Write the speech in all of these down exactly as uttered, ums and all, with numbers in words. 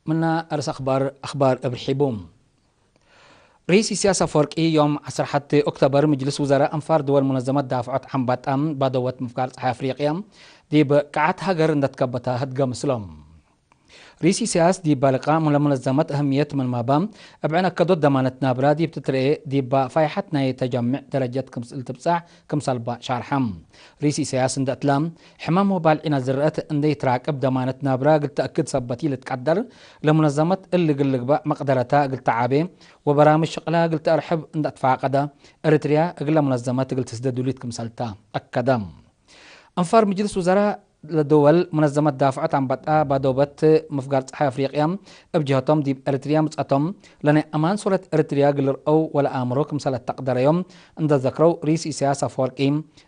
ምነ አርእስ አክባር፣ አክባር እብ ርሒቡ። ርኢስ ኢሳያስ አፈወርቂ ዮም ዐስር ሐቴ ኦክቶበር ምጅልስ ውዘራእ አንፋር ድወል ሙነዘመት ዳፍዖት ዐንባጣ ባዶወት ምፍጋር ጸሓይ አፍሪቅያ ዲብ ቃዐት ሀገር እንደ ትከበተ ህድገ ምስሎም። ርኢስ ኢሳያስ ዲብ ባልቃ ለሙነዘመት አህምየት ምንማባ እብ ዕነ ከዶት ደማነት ናብራ ዲብ ትትርኤ ዲባ ፋይሐት ናይ ተጀምዕ ደረጀት ክምስል ትብጻሕ ክምሰልባ ሻርሐ። ርኢስ ኢሳያስ እንደ እትላ፣ ሕማም ወባልዒ ናዝረአት እንደ ይትራቅብ ደማነት ናብራ እግል ተአክድ ሰበት ኢልትቀደር፣ ለሙነዘመት እሊ እግል ልግበእ መቅደረታ እግል ተዓቤ ወበራምጅ ሽቅላ እግል ተአርሕብ እንደ አትፋቀደ፣ ኤሪትርያ እግለ ሙነዘመት እግል ትስደ ዱሊት ክምሰልታ አከደ። አንፋር ምጅልስ ውዘራእ ለድወል ሙነዘመት ዳፍዖት አንበጣ ባዶበት ምፍጋር ጸሓይ አፍሪቅያ እብ ጀሀቶም ዲብ ኤሪትርያ ምጽአቶም፣ ለናይ አማን ሶረት ኤሪትርያ እግል ልርአው ወለአምሮ ክምሰል አተቅደረዮም እንደ ዘክረው፣ ርኢስ ኢሳያስ አፈወርቂ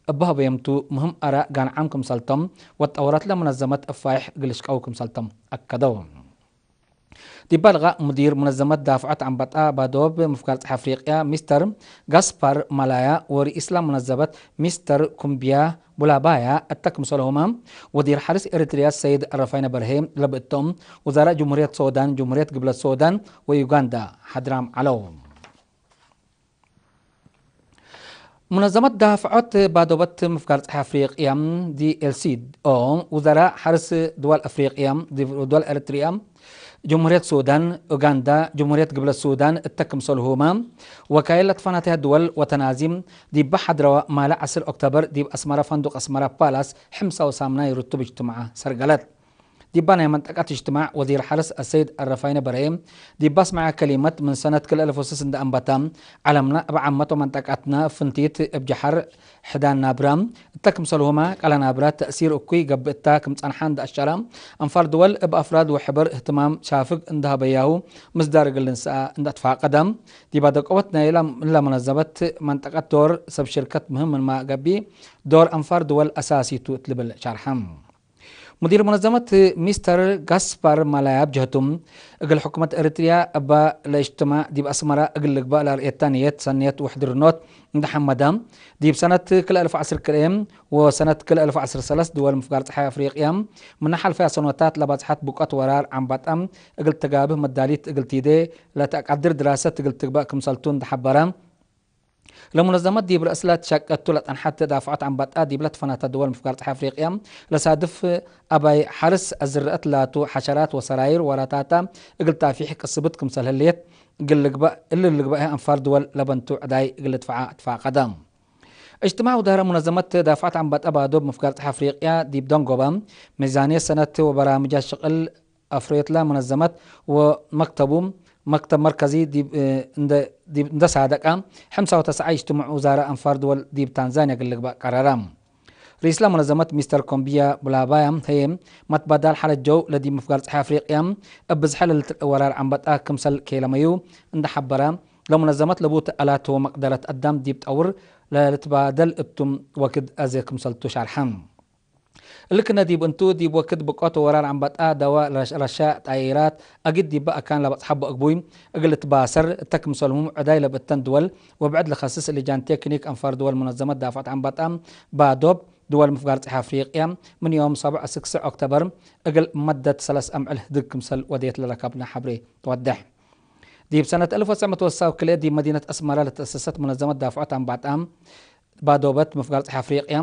እበ ሀበዮምቱ ምህም አራእ ጋንዓም ክምሰልቶም ወጠወረት ለሙነዘመት እፋይሕ እግል ልሽቀው ክምሰልቶም አከደው። ዲብ ባልቃ ሙዲር ሙነዘመት ዳፍዖት አንበጣ ባዶብ ምፍጋር ጸሓይ አፍሪቅያ ሚስተር ጋስፓር ማላያ ወርኢስላ ሙነዘመት ሚስተር ኩምቢያ ቡላባያ እተ ክምሰልሁመ ወዚር ሐርስ ኤሪትርያ ሰይድ አረፋይነ በርሄ ለብእቶም፣ ውዘራእ ጅምሁርየት ሶዳን፣ ጅምሁርየት ግብለት ሶዳን ወዩጋንዳ ሓድራም ዐለው። ሙነዘመት ዳፍዖት ባዶበት ምፍጋር ጸሓይ አፍሪቅያ፣ ዲ ኤል ሲ ኦ፣ ውዘራእ ሐርስ ድወል አፍሪቅያ፣ ድወል ኤሪትርያ፣ ጅምሁርየት ሱዳን፣ ኡጋንዳ፣ ጅምሁርየት ግብለት ሱዳን እተ ክምሰልሁመ፣ ወካይል ለትፈናተያ ድወል ወተናዚም ዲበ ሐድረወ ማለ ዐስር ኦክቶበር ዲብ አስመረ ፈንዱቅ አስመረ ፓላስ ሕምሳ ወሳምናይ ርቱብ እጅትማዐ ሰርገለት። ዲባ ናይ መንጠቀት እጅትማዕ ወዚር ሐርስ አሰይድ አረፋይነ በርሄ ዲብ አስመዐ ከሊመት፣ ምን ሰነት ክልኤ አልፍ ወስስ እንደ አንበተ፣ ዐለምነ እብ ዓመት ወመንጠቀትነ ፍንቲት እብ ጀሐር ሕዳን ናብረ እተ ክምሰልሁመ፣ ቀለ ናብረ ተእሲር እኩይ ገብእ እተ ክም ጸንሐ እንደ አሸረ፣ አንፋር ድወል እብ አፍራድ ወሕበር እህትማም ሻፍግ እንደ ሀበያሁ ምስዳር እግል ልንሰአ እንደ አትፋቀደ፣ ዲባ ደቀወት ናይለ እለ መነዘመት መንጠቀት ዶር ሰብ ሽርከት ምህም ምንመ ገብእ፣ ዶር አንፋር ድወል አሳሲ ቱ እት ልብል ሸርሐ። ሙዲር ሙነዘመት ሚስተር ጋስፓር ማላያ እብ ጀህቱ፣ እግል ሕኩመት ኤሪትርያ እበ ለእጅትማዕ ዲብ አስመረ እግል ልግበእ ለአርእየተ ንየት ሰኔት ወሕድርኖት እንደ ሐመደ፣ ዲብ ሰነት ክልኤ አልፍ ወዐስር ክልኤ ወሰነት ክልኤ አልፍ ወዐስር ሰለስ ድወል ምፍጋር ጸሓይ አፍሪቅያ፣ ምነ ሐልፈያ ሰኖታት ለባጽሐት ብቆት ወራር ዐንበጣ እግል ትጋብህ መዳሊት እግል ቲዴ ለተአቀድር ድራሰት እግል ትግበእ ክምሰልቱ እንደ ሐበረ፣ ለሙነዘመት ዲብ ረአስለ ትሸቀቱ ለጸንሐት ዳፍዖት አንበጣ ዲብለ ትፈናተ ድወል ምፍጋር ጸሓይ አፍሪቅያ ለሳድፍ አባይ ሐርስ አዝረአት ላቱ ሐሸራት ወሰራይር ወራታታ እግል ታፊሕ ቅስብት ክምሰል ህሌት እግል ልግበእ፣ እሊ ልግበእ አንፋር ድወል ለበንቱ ዕዳይ እግል ልድፈዓ አትፋቀደ። እጅትማዕ ውዳረ ሙነዘመት ዳፍዖት አንበጣ ባዶብ ምፍጋር ጸሓይ አፍሪቅያ ዲብ ደንጎበ ሚዛንየት ሰነት ወበራምጃት ሽቅል አፍሬትለ መነዘመት ወመክተቡ፣ መክተብ መርከዚ ዲብ፣ እ፣ እንደ፣ ዲብ እንደ ሳደቀ፣ ሕምሳ ወተስዓ እጅትምዕ ውዛረ አንፋር ድወል ዲብ ታንዛንያ እግል ልግበእ ቀረረ። ርኢስለ መነዘመት ሚስተር ኮምቢያ ቡላባያ ህዬ፣ መትበዳል ሐለት ጀው ለዲብ ምፍጋር ጸሓይ አፍሪቅያ እብ ብዝሐ ለልትርኤ ወራር ዐንበጣ ክምሰል ኬለመዩ እንደ ሐበረ፣ ለሙነዘመት ለቡተ አላት ወመቅደረት አዳም ዲብ ጠውር ለልትባደል እቱም ወክድ አዜ ክምሰልቱ ሻርሐ። እሊ ክነ ዲብ እንቱ፣ ዲብ ወክድ ብቆት ወራር አንበጣ፣ ደዋ ረሽ-፣ ረሻ፣ ጣይራት፣ አጊድ ዲበ አካን ለበጽሐቦ እግቡይ እግል ልትባሰር እተ ክምሰልሁም፣ ዕዳይ ለብእተን ድወል ወብዕድ ለከስስ ልጃን ቴክኒክ አንፋር ድወል ሙነዘመት ዳፍዖት አንበጣ ባዶብ ድወል ምፍጋር ጸሓይ አፍሪቅያ ምን ዮም ሰብዕ እስክ ስዕ ኦክቶበር እግል መደት ሰለስ አምዕል ህድግ ክምሰል ወዴት ለረከብነ ሐብሬ ተወደሕ። ዲብ ሰነት አልፍ ወትሰዕ ምእት ወሰሳ ወክልኤ ዲብ መዲነት አስመረ ለተአሰሰት ሙነዘመት ዳፍዖት አንበጣ ባዶበት ምፍጋር ጸሓይ አፍሪቅያ፣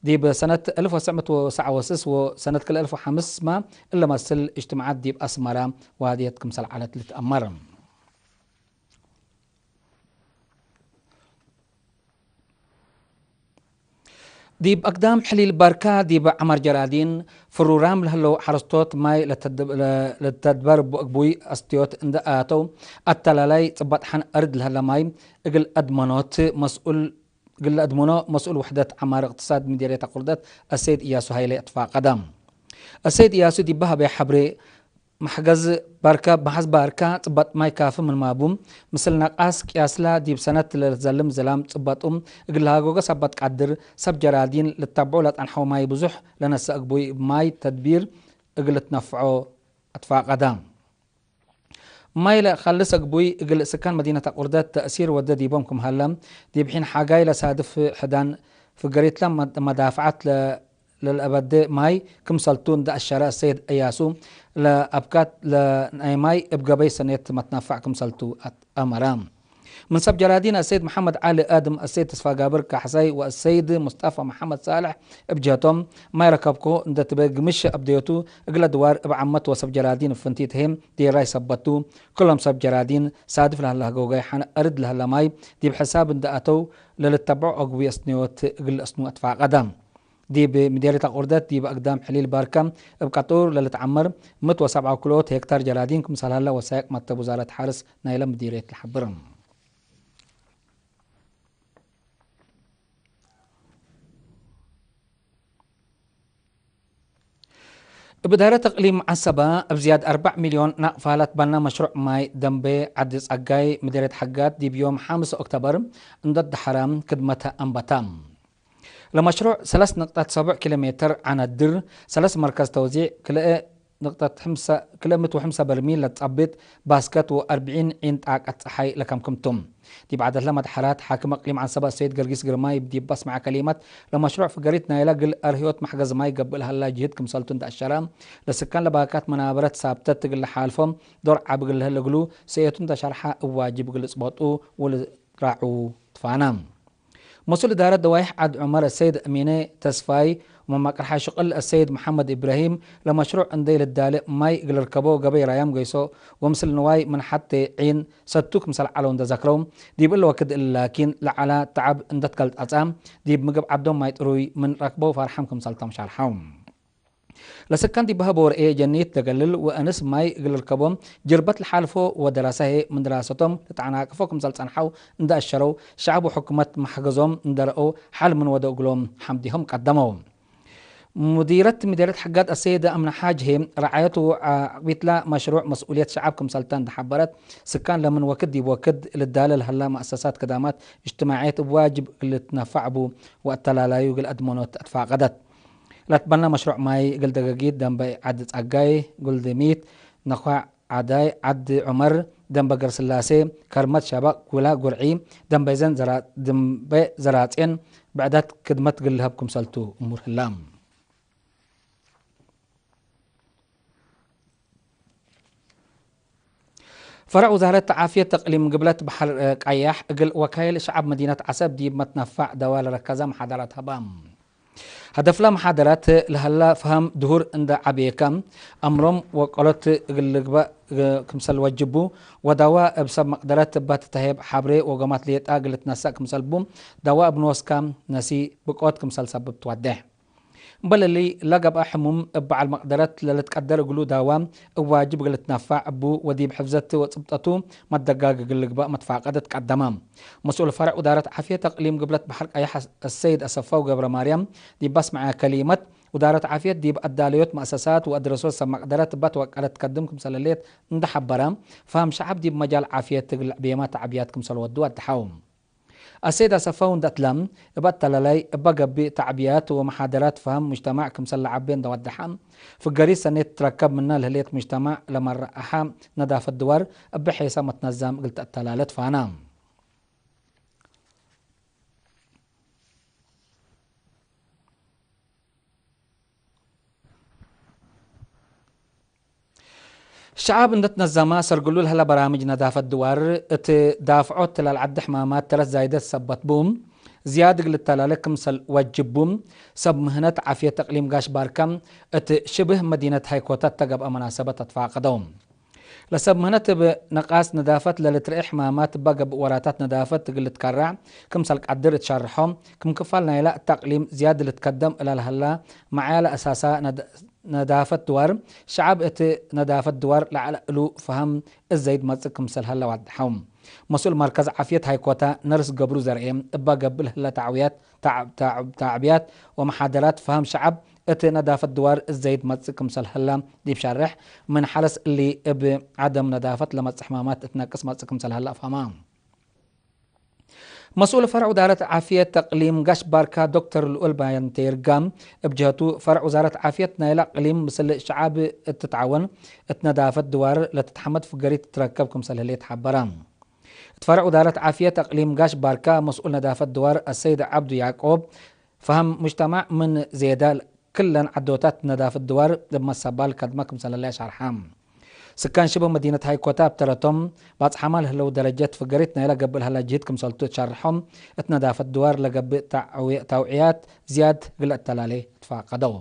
ዲብ ሰነት አልፍ ወትሰዕ ምእት ወሰብዓ ወስስ ወሰነት ክልኤ አልፍ ወሐምስ መ እለ መስል እጅትማዓት ዲብ አስመረ ወሃድየት ክምሰል ዐለት ልትአመር። ዲብ አግዳም ሕሊል ባርካ ዲብ ዐመር ጀራዲን ፍሩራም ለህለው ሐረስቶት ማይ ለተድ-፣ ለ-፣ ለተድበር እቡ እግቡይ አስትዮት እንደ አተው፣ አተላላይ ጽባጥ ሐን አርድ ለህለ ማይ እግል አድመኖት መስኡል እግል ለአድምኖ መስኡል ውሕደት ዐማር እቅትሳድ ምዴርየት አቁርደት አሰይድ እያሱ ሀይሌ አትፋቀደ። አሰይድ እያሱ ዲብ ሀበየ ሐብሬ፣ መሕገዝ ባርከ፣ መሐዝ ባርከ ጽበጥ ማይ ካፊ ምንማቡ፣ ምስል ነቃስ ቅያስላ ዲብ ሰነት ለልትዘልም ዝላም ጽበጡ እግል ለሃጎገ ሰበት ቀድር፣ ሰብ ጀራዲን ልተብዑ ለጸንሐው ማይ ብዙሕ ለነሰ እግቡይ እብ ማይ ተድቢር እግል ልትነፍዖ አትፋቀደ። ማይ ለከልስ እግቡይ እግል ስካን መዲነት አቁርደት ተእሲር ወደ ዲቦም ክም ሀለ፣ ዲብ ሒን ሓጋይ ለሳድፍ ሕዳን ፍገሪትለ መ-፣ መዳፍዓት ለ-፣ ለልአበዴ ማይ ክምሰልቱ እንደ አሸረ፣ አሰይድ እያሱ ለአብካት ለናይ ማይ እብ ገበይ ሰኔት መትነፋዕ ክምሰልቱ አት-፣ አመረ። ምን ሰብ ጀራዲን አሰይድ መሐመድ ዐሊ አድም፣ አሰይድ ተስፋጋብር ካሕሳይ ወአሰይድ ሙስጠፋ መሐመድ ሳልሕ እብ ጀህቶም፣ ማይ ረከብኮ እንደ ትቤ ግምሽ አብደዮቱ፣ እግለ ድዋር እብ ዓመት ወሰብ ጀራዲን እብ ፍንቲት ህዬ ዴራይ ሰበቱ። ክሎም ሰብ ጀራዲን ሳድፍ ለሀለ ሀጎጋይ ሐነ አርድ ለሀለ ማይ ዲብ ሕሳብ እንደ አተው ለልተብዖ አግቡይ አስንዮት እግል አስኑ አትፋቀደ። ዲብ ምዴርየት አቁርደት ዲብ አግዳም ሕሊል ባርከ እብ ቀጡር ለልትዐመር ምእት ወሰብዓ ክልኦት ሄክታር ጀራዲን ክምሰል ሀለ ወሳይቅ መክተብ ውዛረት ሐርስ ናይለ ምዲርየት ለሐብር። እብ እዳረት እቅሊም ዐሰበ እብ ዝያድ አርበዕ ሚልዮን ናቅፋ ለትበነ መሽሩዕ ማይ ደንቤ ዐዲ ጸጋይ ምዴርየት ሐጋት ዲብ ዮም ሐምስ ኦክተበር እንደ ደሐረ ክድመተ አንበተ። ለመሽሩዕ ሰለስ ንቅጠት ሰቡዕ ኪሎ ሜትር ዐነድር፣ ሰለስ መርከዝ ተውዚዕ፣ ክልኤ ንቅጠት ሕምሰ፣ ክልኤ ምእት ወሕምሰ በርሚል ለትጸብጥ ባስከት ወአርብዒን ዒን ጣቀት ጸሓይ ለከምክም ቱ። ዲብ ዐደትለ መድሐራት፣ ሓክም እቅሊም ዐንሰበ አሰይድ ገርጊስ ግርማይ ዲብ አስመዐ ከሊመት፣ ለመሽሩዕ ፍገሪት ናይለ እግል አርህዮት መሕገዝ ማይ ገብእ ለሀላ ጅህድ ክምሰልቱ እንደ አሸረ፣ ለስካን ለባካት መናበረት ሳብተት እግል ለሓልፎ ዶር ዐቢ እግል ለህለ እግሉ፣ ሰእየቱ እንደ ሸርሐ እብ ዋጅብ እግል ልጽበጡ ወልራዑ ትፋነ። መስኡል እዳረት ደዋይሕ ዐድ ዑመር አሰይድ አሚነ ተስፋይ ወመማቅርሓይ ሽቅል አሰይድ መሐመድ ኢብራሂም፣ ለመሽሩዕ እንዴ ልዳሌ ማይ እግል ርከቦ ገበይ ራያም ገይሶ ወምስል ንዋይ ምን ሐቴ ዒን ሰቱ ክምሰል ዐለው እንዴ ዘክረው፣ ዲብ እሊ ወክድ እሊ ላኪን ለዐላ ተዐብ እንዴ ትገልጠጸ፣ ዲብ ምግብ ዐዶም ማይ ጥሩይ ምን ረክበው ፈርሐም ክምሰልቶም ሸርሐው። ለስካን ዲብ ሀቦ ወርኤ ጀኒት ደገልል ወአንስ ማይ እግል ርከቦም ጅርበት ለሓልፎ ወደረሰ ህዬ ምን ድራሰቶም ለተዐናቅፎ ክምሰል ጸንሐው እንደ አሸረው፣ ሸዐብ ወሕኩመት መሕገዞም እንደ ረአው ሐል ምን ወደው እግሎም ሐምዲሆም ቀደመው። ሙዲረት ምዴርየት ሐጋት አሰይደ አምነ ሓጅ ህዬ፣ ረዓየት ወዐቅቢትላ መሽሩዕ መስኡልየት ሸዐብ ክምሰልተ እንደ ሐበረት፣ ስካን ለምን ወክድ ዲብ ወክድ ልዳለ ለሀላ መአሰሳት ክዳማት እጅትማዕየት እብ ዋጅብ እግል ልትነፋዕ ቡ ወአተላላዩ እግል አድመኖት አትፋቀደት። ለትበነ መሽሩዕ ማይ እግል ደገጊት ደንበ ዐዲ ጸጋይ፣ ጉልድሚት፣ ነኳዕ ዐዳይ፣ ዐዲ ዑመር፣ ደንበ ገርስላሴ፣ ከርመት ሸበቅ፣ ጉላ ጉርዒ፣ ደንበ ዘን ዘራ-፣ ደንበ ዘራጼን ብዕዳት ክድመት እግል ልሀብ ክምሰልቱ እሙር ህላ። ፈረዕ ውዛረት ዓፍየት እቅሊም ግብለት በሐር ቀያሕ እግል ወካይል ሸዐብ መዲነት ዐሰብ ዲብ መትነፋዕ ደዋ ለረከዘ መሓደራት ሀበ። ሀደፍለ መሓደራት ለሀለ ፈሀም ድሁር እንደ ዐቤከ፣ አምሮም ወቀሎት እግል ልግበእ ክምሰል ወጅቡ፣ ወዳዋ እብ ሰብ መቅደረት እበ ትተሄብ ሐብሬ ወጎማት ሌጣ እግል ልትነሰእ ክምሰል ቡ፣ ዳዋ እብ ኖስከ ነሲ ብቆት ክምሰል ሰብብ ትወዴሕ። እምበል እሊ፣ ለገብአ ሕሙም እብ በዐል መቅደረት ለልትቀደር እግሉ ዳዋ እብ ዋጅብ እግል ልትነፋዕ እቡ ወዲብ ሕፍዘት ወጽብጠቱ መደጋግ እግል ልግበእ መትፋቀደት ቀደመ። መስኡል ፈረዕ ውዳረት ዓፍየት እቅሊም ግብለት በሐር ቀያሕ አሰይድ አሰፋው ገብረማርያም ዲብ አስመዐ ከሊመት፣ ውዳረት ዓፍየት ዲብ አዳለዮት መአሰሳት ወአድረሶት ሰብ መቅደረት እበ ትወቀለት ትከድም ክምሰል ህሌት እንደ ሐበረ፣ ፈሀም ሸዐብ ዲብ መጃል ዓፍየት እግል ቤመ ተዕብያት ክምሰል ወዱ ወደሐው። አሰይድ አሰፋው እንደ እትለ፣ እበ አተላላይ እበ ገብእ ተዕብያት ወመሓደራት ፈሀም ሙጅተማዕ ክምሰል ለዐቤ እንደ ወደሐ፣ ፍገሪት ሰኔት ትትረከብ ምነ ለህሌት ሙጅተማዕ ለመረአሐ ነዳፈት ድዋር እበ ሔሰ መትነዛም እግል ተአተላለ ትፋነ። ሸዐብ እንደ ትነዘመ ሰርግሉ ለሀለ በራምጅ ነዳፈት ድዋር እት ዳፍዖት ላልዐዲ ሕማማት ተረት ዛይደት ሰበት ቡ፣ ዝያድ እግል ልተላለ ክምሰል ወጅብ ቡ፣ ሰብ ምህነት ዓፍየት እቅሊም ጋሽ ባርከ እት ሽብህ መዲነት ሃይኮታ እተ ገብአ መናሰበት አትፋቀደው። ለሰብ ምህነት እብ ነቃስ ነዳፈት ለልትረኤ ሕማማት እበ ገብእ ወራታት ነዳፈት እግል ልትከረዕ ክምሰል ቀድር እት ሸርሖ፣ ክም ክፋል ናይላ እተ እቅሊም ዝያድ ልትከደም እለ ለሀላ መዓያ ለአሳሳ ነድ-፣ ነዳፈት ድዋር፣ ሸዐብ እት ነዳፈት ድዋር ለዐለ እሉ ፈሀም እዘይድ መጽእ ክምሰል ሀለ ወደሐው። መስኡል መርከዝ ዓፍየት ሃይኮታ ነርስ ገብሩ ዘርኤ፣ እበ ገብእ ለህለ ተዕውያት፣ ተዕ-፣ ተዕ-፣ ተዕብያት ወመሓደራት ፈሀም ሸዐብ እት ነዳፈት ድዋር እዘይድ መጽእ ክምሰል ሀለ ዲብ ሸርሕ፣ ምን ሐለስ እሊ እብ ዐደም ነዳፈት ለመጽእ ሕማማት እት ነቅስ መጽእ ክምሰል ሀለ አፍሀማ። መስኡል ፈርዕ ውዛረት ዓፍየት እቅሊም ጋሽ ባርካ ዶክተር ልኡል ባየንቴ ይርጋ፣ እብ ጀህቱ፣ ፈርዕ ውዛረት ዓፍየት ናይለ እቅሊም ምስል ሸዐብ እት ትትዓወን፣ እት ነዳፈት ድዋር ለትትሐመድ ፍገሪት ትትረከብ ክምሰል ህሌት ሐበረ። እት ፈርዕ ውዛረት ዓፍየት እቅሊም ጋሽ ባርካ መስኡል ነዳፈት ድዋር አሰይድ ዐብዱ ያዕቆብ፣ ፈሀም ሙጅተማዕ ምን ዜዳ ክለን ዐዶታት ነዳፍት ድዋር እብ መሰባል ከድመ ክምሰለለ ሸርሐ። ስካን ሽቡ መዲነት ሃይኮታ እብ ተረቶም፣ ባጽሓማ ለህለው ደረጀት ፍገሪት ናይለ ገብእ ለሀለ ጅህድ ክምሰልቱ ትሸርሖም፣ እት ነዳፈት ድዋር ለገብእ ተውዕያት ዝያድ እግል እተላሌ ትፋቀደው።